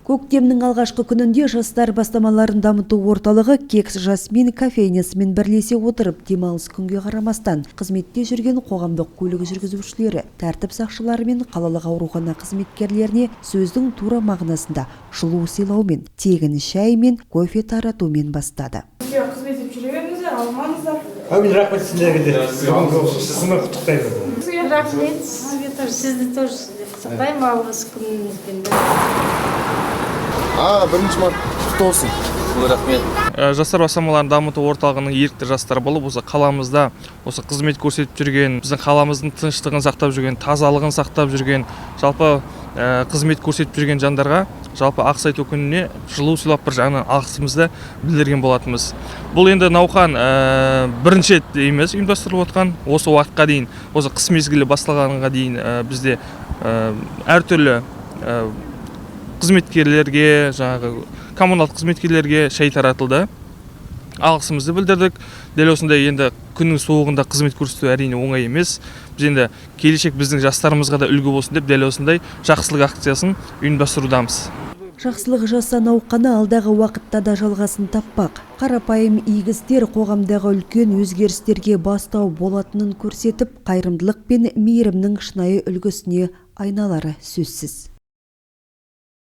Көктемнің алғашқы күнінде Жастар бастамаларын дамыту орталығы «Кекс Жасмин» кофейнясымен бірлесе отырып, демалыс күнге қарамастан қызметте жүрген қоғамдық көлік жүргізушілері, тәртіп сақшылары мен қалалық аурухана қызметкерлеріне сөздің тура мағынасында жылу сыйлаумен, тегін шай мен кофе таратумен бастады. Бізге қызмет етіп жүре беріңіздер, алмаңыздар. Әумин, рахмет сіздерге де, бүгінгі күнмен құттықтаймын. Сізге. Рахмет сізге тоже, сізді тоже құттықтаймын алғыс күніңізбен. 1 март құтты болсын! Рахмет. Жастар бастамаларын дамыту орталығының ерікті жастары болып, осы қаламызда осы қызмет көрсетіп жүрген, біздің қаламыздың тыныштығын сақтап жүрген, тазалығын сақтап жүрген, жалпы қызмет көрсетіп жүрген жандарға жалпы алғыс айту күніне жылу сыйлап, бір жағынан алғысымызды білдірген болатынбыз. Бұл енді науқан бірінші рет емес ұйымдастырылып отқан. Осы уақытқа дейін, осы қыс мезгілі басталғанға дейін бізде әртүрлі қызметкерлерге, жаңағы коммуналдық қызметкерлерге шай таратылды, алғысымызды білдірдік. Дәл осындай енді күннің суығында қызмет көрсету, әрине, оңай емес. Біз енді келешек біздің жастарымызға да үлгі болсын деп, дәл осындай жақсылық акциясын ұйымдастырудамыз. Жақсылық жаса науқаны алдағы уақытта да жалғасын таппақ. Қарапайым игі істер қоғамдағы үлкен өзгерістерге бастау болатынын көрсетіп, қайырымдылық пен мейірімнің шынайы үлгісіне айналары сөзсіз.